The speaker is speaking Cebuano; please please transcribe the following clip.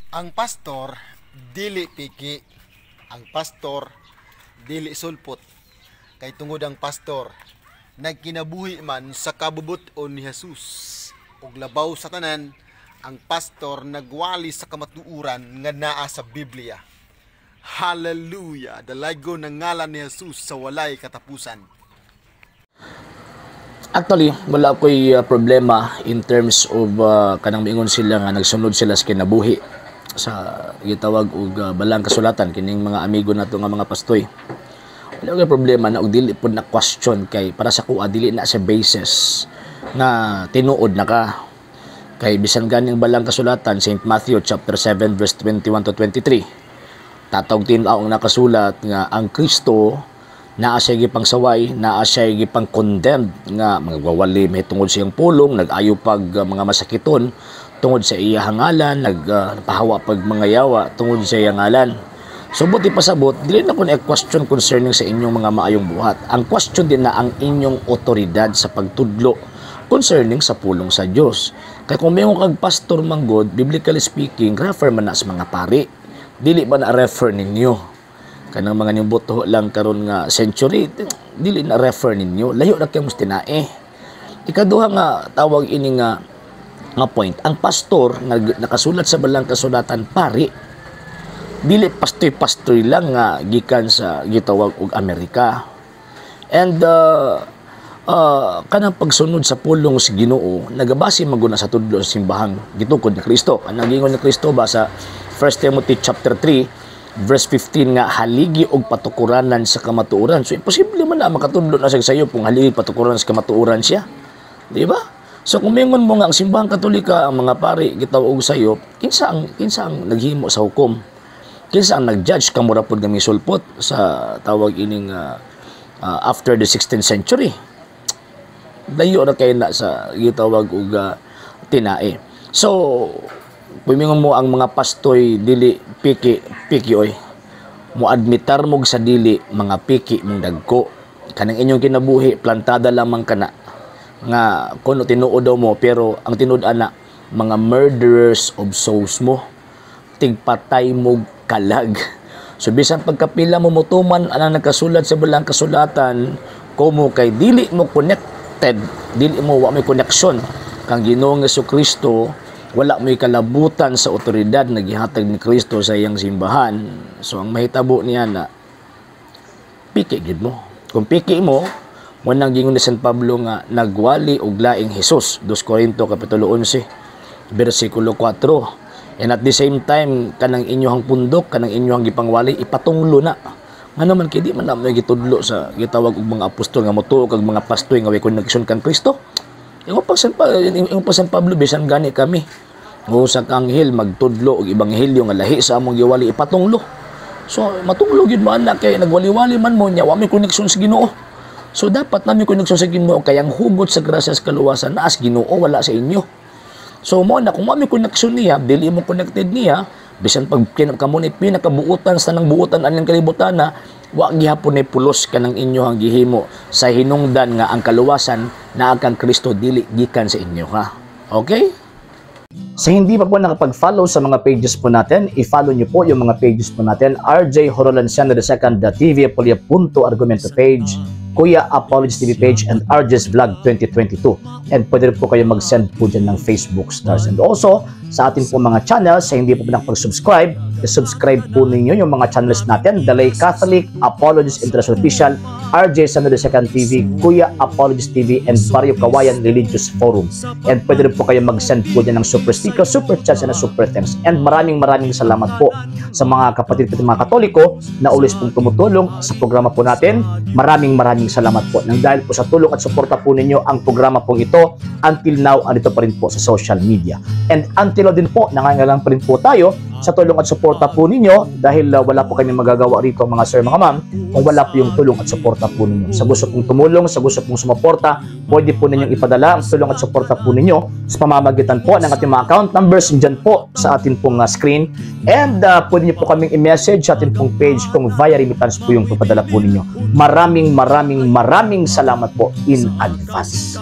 Ang pastor dili piki, ang pastor dili sulpot. Kay tungod ang pastor nagkinabuhi man sa kabubut-on ni Jesus. Ug labaw sa tanan, ang pastor nagwali sa kamatuoran nga naa sa Biblia. Hallelujah! Dalaygon ang ngalan ni Jesus sa walay katapusan. Actually, wala ko'y problema in terms of kanang miingon sila nga nagsunod sila sa kinabuhi sa gitawag og balang kasulatan, kining mga amigo nato nga mga pastoy. Wala ko'y problema na og dili pud na question kay para sa kuha dili na sa basis nga tinuod na ka. Kay bisan ganing balang kasulatan, St. Matthew chapter 7 verse 21 to 23. Tatawg tin-aw ang nakasulat nga ang Kristo naa siya gipang saway, naa siya gipang condemned nga magwawali may tungod sa iyang pulong, nag-ayo pag mga masakiton tungod sa iyang ngalan, nagpahawa pag mga yawa tungod sa iyang ngalan. So buti pasabot, dili na ko na question concerning sa inyong mga maayong buhat. Ang question din na ang inyong otoridad sa pagtudlo concerning sa pulong sa Dios. Kay kung may kag pastor manggod, biblically speaking, refer man na sa mga pari. Dili ba na refer ninyo? Kanang mga niyong buto lang karon nga century, dili na refer ninyo. Layo na kayo mas tinae. Ikaduha nga tawag ini nga nga point, ang pastor nga nakasulat sa balang kasulatan pari, dili pastoy-pastoy lang nga gikan sa gitawag og Amerika. And kanang pagsunod sa pulong sa Ginoo nagabase man gud na sa tudlo sa simbahang gitukod ni Kristo. Ang giingon ni Kristo ba sa 1 Timothy chapter 3 verse 15 nga haligi og patukuranan sa kamatuoran. So imposible man na makatudlo na siya sa iyo kung haligi patukuran sa kamatuoran siya. Di ba? So kung mingon mo nga ang simbahang Katolika, ang mga pari gitawag sayo, kinsa ang naghimo sa hukom? Kinsa ang nag-judge? Kamo ra pod nga misulpot sa tawag ining after the 16th century. Layo ra kay na sa gitawag og tinae. So pumingon mo ang mga pastoy dili piki, piki oy. Mo admitar mo sa dili, mga piki mong dagko. Kanang inyong kinabuhi plantada lamang kana nga kuno tinuod daw mo, pero ang tinuod ana mga murderers of souls mo, tigpatay mo kalag. So bisan pagkapila mo motuman anang nakasulat sa balang kasulatan, komo kay dili mo connected, dili mo, wa may connection kang Ginoong Kristo, wala mo'y kalabutan sa otoridad na gihatag ni Kristo sa iyang simbahan. So ang mahitabo niya na piki gid mo. Kung piki mo, mo nang gingon ni San Pablo nga nagwali og laing Jesus, 2 Corinto kapitulo 11 bersikulo 4. And at the same time, kanang inyong pundok, kanang inyong gipangwali, ipatunglo na. Ngano man kay di man na may gitudlo sa gitawag og mga apostol nga motuo kag mga pastoy nga way connection kang Kristo. Ingon pa San Pablo, bisan gani kami o sa kanghel magtudlo og ebanghelyo nga lahi sa among giwali, ipatunglo. So matunglo gyud mo anak kay nagwali-wali man mo niya, wa may connection sa Ginoo. So dapat na may connection sa Ginoo kay ang hugot sa grasya sa kaluwasan naas Ginoo, wala sa inyo. So mo na kung wa may connection niya, dili mo connected niya, bisan pag kamo ni pinakabuutan sa nang buutan aning kalibutan na wa gihapon ni pulos kanang inyo ang gihimo sa hinungdan nga ang kaluwasan naa kang Kristo, dili gikan sa inyo ha. Okay? Sa hindi pa po nakapag-follow sa mga pages po natin, i-follow niyo po yung mga pages po natin. RJ Horolanciano II, TV Apolia Punto Argumento page, Kuya Apologies TV page, and RJ's Vlog 2022. And pwede rin po kayo mag-send po dyan ng Facebook stars. And also, sa atin po mga channels, sa hindi po nakapag-subscribe, i-subscribe po ninyo yung mga channels natin. Dalay Catholic, Apologies International Official, RJ Sano II TV, Kuya Apologies TV, and Barrio Kawayan Religious Forum. And pwede rin po kayo mag-send po dyan ng super sticker, super chats, and super thanks. And maraming maraming salamat po sa mga kapatid po mga Katoliko na always pong tumutulong sa programa po natin. Maraming maraming salamat po. Nang dahil po sa tulong at suporta po ninyo, ang programa pong ito until now andito pa rin po sa social media. And until now din po, nangangailangan pa rin po tayo sa tulong at suporta po ninyo dahil wala po kami magagawa rito, mga sir, mga ma'am, kung wala po yung tulong at suporta po ninyo. Sa gusto pong tumulong, sa gusto pong sumuporta, pwede po ninyong ipadala ang tulong at suporta po ninyo sa pamamagitan po ng ating mga account numbers dyan po sa ating pong screen. And pwede niyo po kaming i-message sa ating pong page kung via remittance po yung papadala po ninyo. Maraming maraming maraming salamat po in advance.